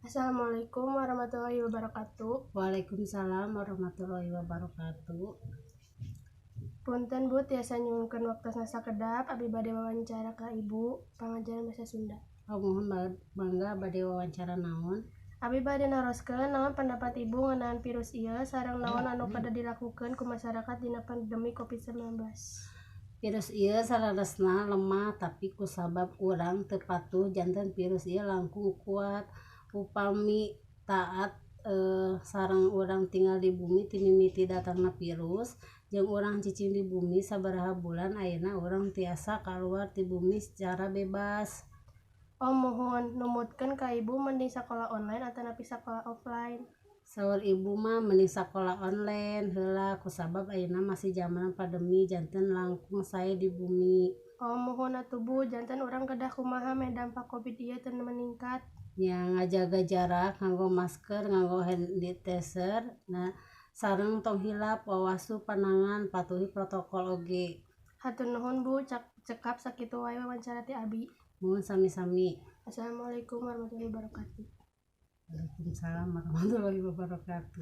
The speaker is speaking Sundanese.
Assalamualaikum warahmatullahi wabarakatuh. Waalaikumsalam warahmatullahi wabarakatuh. Punten, Bu, tiasa nyuhunkeun waktosna sakedap? Abi bade wawancara ka Ibu pangajaran bahasa Sunda. Oh, muhun, mangga. Bade wawancara naon? Abi bade naroskeun naon pendapat Ibu ngeunaan virus ieu sareng naon anu kedah dilakukeun ku masyarakat dina pandemi Covid-19. Virus ieu saleresna lemah, tapi kusabab urang teu patuh janten virus ieu langkung kuat. Upami taat sareng urang tinggal di bumi ti mimiti datangna virus jeung urang cicing di bumi sabaraha bulan, ayeuna urang tiasa kaluar ti bumi secara bebas. Oh, muhun. Numutkeun ka Ibu, mending sakola online atanapi sakola offline? Saur Ibu mah mending sakola online heula, kusabab ayeuna masih zaman pandemi, janten langkung sae di bumi. Oh, muhun atuh, Bu. Janten urang kedah kumaha meh dampak Covid ieu teu meningkat? Nya ngajaga jarak, nganggo masker, nganggo hand sanitizer, nah, sareng tong hilap wawasuh panangan, patuhi protokol oge. Hatur nuhun, Bu. Cekap sakitu wae wawancara ti abi. Muhun, sami-sami. Assalamualaikum warahmatullahi wabarakatuh. Waalaikumsalam warahmatullahi wabarakatuh.